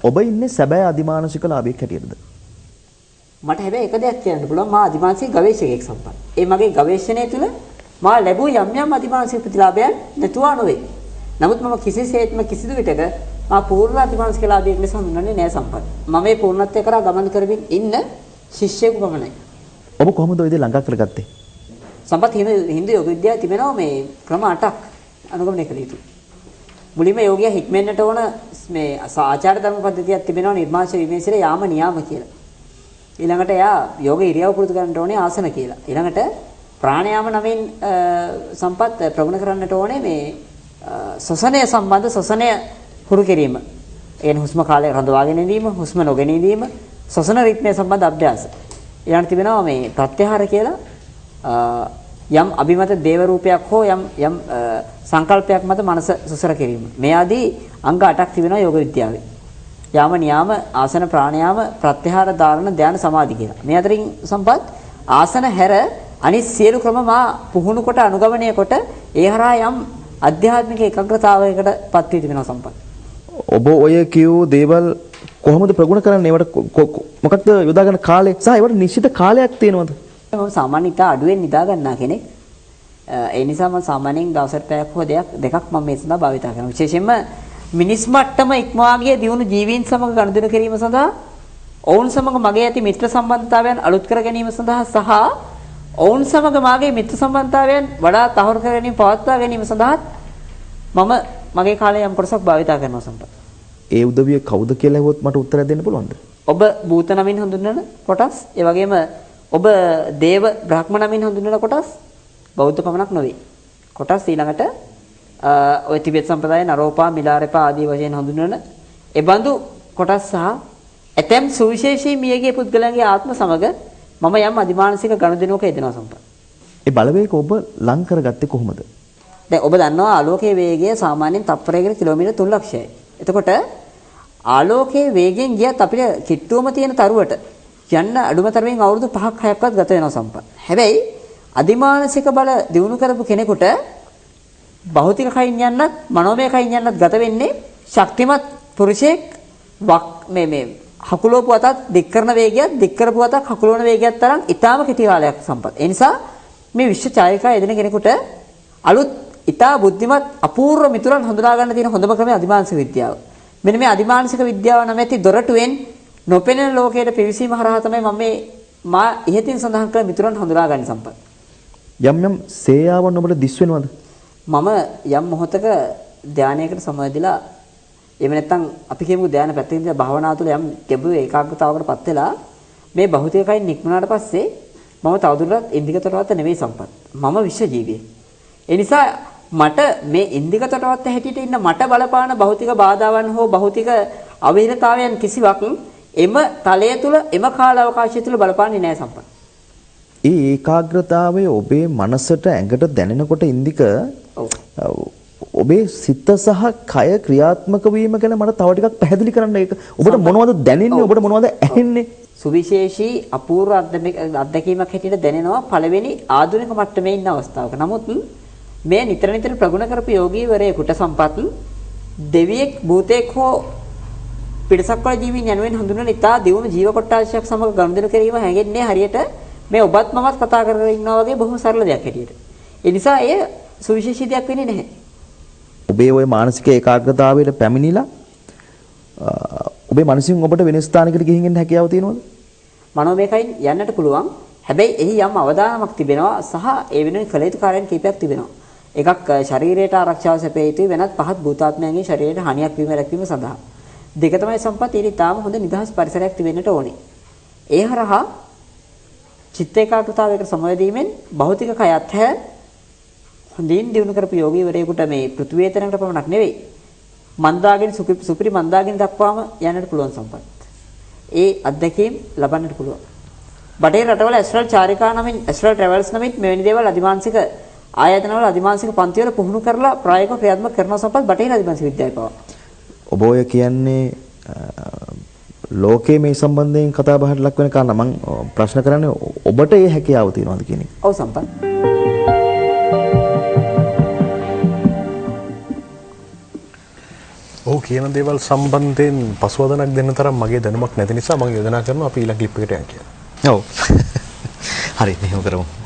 ඔබ ඉන්නේ සැබෑ අධිමානසික ලාභයක් හැටියටද? මට හැබැයි එක දෙයක් කියන්න පුළුවන්, මා අධිමානසික ගවේෂකයෙක් සම්පත්. ඒ මගේ ගවේෂණය තුළ මා ලැබූ යම් යම් අධිමානසික ප්‍රතිලාභයන් නැතුවා නොවේ. නමුත් මම කිසිසේත්ම කිසිදු විටක මා පූර්ණ අධිමානසික ලාභයක් ලෙස හඳුන්වන්නේ නෑ සම්පත්. මම මේ පූර්ණත්වය කරා ගමන් කරමින් ඉන්න ශිෂ්‍යයෙකු පමණයි. ඔබ කොහොමද ඔය දේ ළඟා කරගත්තේ? සම්පත්, හින්දු යෝග විද්‍යාවේ තිබෙනවා මේ ක්‍රම 8ක් අනුගමනය කළ යුතුයි. මුලින්ම යෝගියා හික්මෙන්නට ඕන මේ ආචාර ධර්ම පද්ධතියක් තිබෙනවා නිර්මාංශ විමේශර යාම නියාම කියලා. ඊළඟට එයා යෝග ඉරියව් පුරුදු කරන්නට ඕනේ ආසන කියලා. ඊළඟට ප්‍රාණයාම නමින් සම්පත් ප්‍රගුණ කරන්නට ඕනේ මේ ශ්වසනය සම්බන්ධ ශ්වසනය හුරු කිරීම. ඒ කියන්නේ හුස්ම කාලය රඳවාගෙන ඉඳීම, හුස්ම නොගෙන ඉඳීම, ශ්වසන රිද්මය සම්බන්ධ අභ්‍යාස. ඊළඟට තිබෙනවා මේ ප්‍රත්‍යහාර කියලා යම් අභිමත දේව රූපයක් හෝ යම් යම් සංකල්පයක් මත මනස සුසර කිරීම. මේ ආදී අංග 8ක් තිබෙනවා යෝග විද්‍යාවේ. යාම නියාම ආසන ප්‍රාණයාම ප්‍රත්‍යහාර ධාරණ ධ්‍යාන සමාධි කියලා. මේ අතරින් සම්පත් ආසන හැර අනිත් සියලු ක්‍රම මා පුහුණු කොට අනුගමනය කොට ඒ හරහා යම් ආධ්‍යාත්මික ඒකාග්‍රතාවයකට පත් වී තිබෙනවා සම්පත්. ඔබ ඔය කියූ දේවල් කොහොමද ප්‍රගුණ කරන්නේ? ඒවට මොකක්ද යොදා ගන්න කාලය සහ ඒවට නිශ්චිත කාලයක් තියෙනවද? මම සාමාන්‍ය ඉතා අඩුවෙන් නිදා ගන්නා කෙනෙක්. ඒ නිසා මම සාමාන්‍යයෙන් දවසට පැයක් හෝ දෙකක් මම මේ සඳහා භාවිතා කරනවා. විශේෂයෙන්ම මිනිස් මට්ටම ඉක්මවා ගිය දියුණු ජීවීන් සමග ගනුදෙනු කිරීම සඳහා, ඔවුන් සමග මගේ ඇති මිත්‍ර සම්බන්ධතාවයන් අලුත් කර ගැනීම සඳහා සහ ඔවුන් සමග මාගේ මිත්‍ර සම්බන්ධතාවයන් වඩා තහවුරු කර ගැනීම පවත්වා ගැනීම සඳහාත් මම මගේ කාලය යම් කොටසක් භාවිතා කරනවා සම්පත්. ඒ උදවිය කවුද කියලා ඇහුවොත් මට උත්තරයක් දෙන්න පුළුවන්ද? ඔබ භූත නමින් හඳුන්වන කොටස්, ඒ වගේම ඔබ දේව බ්‍රහ්ම නමින් හඳුන්වන කොටස් බෞද්ධ පමණක් නොවේ. කොටස් ඊළඟට ඔය තිබෙත් සම්ප්‍රදායේ නරෝපා මිලාරෙපා ආදී වශයෙන් හඳුන්වන එබඳු කොටස් සහ ඇතැම් සුවිශේෂී මියගිය පුද්ගලයන්ගේ ආත්ම සමග මම යම් අධිමානසික ගනුදෙනුවක යෙදෙනවා සම්පත්. ඒ බලවේග ඔබ ලං කරගත්තේ කොහොමද? දැන් ඔබ දන්නවා ආලෝකයේ වේගය සාමාන්‍යයෙන් තප්පරයකට කිලෝමීටර් 3 ලක්ෂයයි. එතකොට ආලෝකයේ වේගයෙන් ගියත් අපිට කිට්ටුවම තියෙන තරුවට යන්න අඩුම තරමින් අවුරුදු 5ක් 6ක්වත් ගත වෙනවා සම්පත්. හැබැයි අධිමානසික බල දියුණු කරපු කෙනෙකුට භෞතික කයින් යන්නත් මනෝමය කයින් යන්නත් ගත වෙන්නේ ශක්තිමත් පුරුෂයෙක් මේ මේ හකුලවපු අතත් දික් කරන වේගයත් දික් කරපු අතක් හකුලවන වේගයත් තරම් ඊටාම කෙටි කාලයක් සම්පත්. ඒ නිසා මේ විශ්ව චාරිකා යෙදෙන කෙනෙකුට අලුත් ඊටා බුද්ධිමත් අපූර්ව මිතුරන් හඳුනා ගන්න තියෙන හොඳම ක්‍රමය අධිමානසික විද්‍යාව. මෙන්න මේ අධිමානසික විද්‍යාව නැමැති දොරටුවෙන් නොපෙනෙන ලෝකයට පිවිසීම හරහා තමයි මම මේ මා ඉහතින් සඳහන් කළ මිතුරන් හඳුනා ගන්න සම්පත්. යම් යම් සේයාවන් ඔබට දිස් වෙනවද? මම යම් මොහොතක ධානයකට සමවැදිලා, එහෙම නැත්නම් අපි කියමු ධානය පැත්තකින් තියලා භාවනාව තුළ යම් ගැඹුරු ඒකාග්‍රතාවකටපත් වෙලා මේ භෞතික කයින් නික්මුණාට පස්සේ මම තවදුරටත් ඉන්දික තොටවත්ත නෙවෙයි සම්පත්. මම විශ්ව ජීවියෙක්. ඒ නිසා මට මේ ඉන්දික තොටවත්ත හැටියට ඉන්න මට බලපාන භෞතික බාධාවන් හෝ භෞතික අවහිරතාවයන් කිසිවක් එම තලය තුල එම කාල අවකාශය තුල බලපාන්නේ නෑ සම්පත්. ඒ ඒකාග්‍රතාවය ඔබේ මනසට ඇඟට දැනෙනකොට ඉන්දික, ඔබේ සිත සහ කය ක්‍රියාත්මක වීම ගැන මට තව ටිකක් පැහැදිලි කරන්න. ඒක ඔබට මොනවද දැනෙන්නේ? ඔබට මොනවද ඇහෙන්නේ? සුවිශේෂී අපූර්ව අත්දැකීමක් හැටියට දැනෙනවා පළවෙනි ආධුනික මට්ටමේ ඉන්න අවස්ථාවක. නමුත් මේ නිතර නිතර ප්‍රගුණ කරපු යෝගීවරයෙකුට සම්පත් දෙවියෙක් භූතයෙක් හෝ පිටසක්වල ජීවීන් යනුවෙන් හඳුන්වන ඉතා දියුණු ජීව කොට්ටාශයක් සමග ගනුදෙනු කිරීම හැඟෙන්නේ හරියට මේ ඔබත් මමත් කතා කර කර ඉන්නවා වගේ බොහොම සරල දෙයක් හැටියට. ඒ නිසා එය සුවිශේෂී දෙයක් වෙන්නේ නැහැ. ඔබේ ওই මානසික ඒකාග්‍රතාවයට පැමිණිලා ඔබේ මනසින් ඔබට වෙන ස්ථානයකට ගිහින් එන්න හැකියාව තියෙනවද? මනෝමය කයින් යන්නට පුළුවන්. හැබැයි එහි යම් අවදානමක් තිබෙනවා සහ ඒ වෙනුවෙන් කළ යුතු කාර්යයන් කීපයක් තිබෙනවා. එකක් ශරීරයට ආරක්ෂාව සැපිය යුතුයි, වෙනත් පහත් භූතාත්මයන්ගේ ශරීරයට හානියක් වීම රැකවීම සඳහා. දෙක තමයි සම්පත්, ඊට ඉතාම හොඳ නිදහස් පරිසරයක් තිබෙන්නට ඕනේ. ඒ හරහා චිත්ත ඒකාග්‍රතාවයකට සමවැදීමෙන් භෞතික කයත් හැ හොඳින් දියුණු කරපු යෝගීවරයෙකුට මේ පෘථුවිය තැනකට පමණක් නෙවෙයි, මන්දාගිනි සුපිරි මන්දාගිනි දක්වාම යන්නට පුළුවන් සම්පත්. ඒ අත්දැකීම් ලබන්නට පුළුවන්. බටහිර රටවල ඇස්ට්‍රල් චාරිකා නමින්, ඇස්ට්‍රල් ට්‍රැවල්ස් නමින් මෙවැනි දේවල් අධිමානසික ආයතනවල අධිමානසික පන්තිවල පුහුණු කරලා ප්‍රායෝගිකව ක්‍රියාත්මක කරන සම්පත් බටහිර අධිමානසික විද්‍යාවේ පවා. ඔබ ඔය කියන්නේ ලෝකයේ මේ සම්බන්ධයෙන් කතා බහට ලක් වෙන කාරණා. මං ප්‍රශ්න කරන්නේ ඔබට ඒ හැකියාව තියෙනවද කියන එක. ඔව් සම්පත්. කියන දේවල් සම්බන්ධයෙන් පසුවදනක් දෙන්න තරම් මගේ දැනුමක් නැති නිසා මම යෝජනා කරනවා අපි ඊළඟ ක්ලිප් එකට යන්න කියලා. ඔව්. හරි, මෙහෙම කරමු.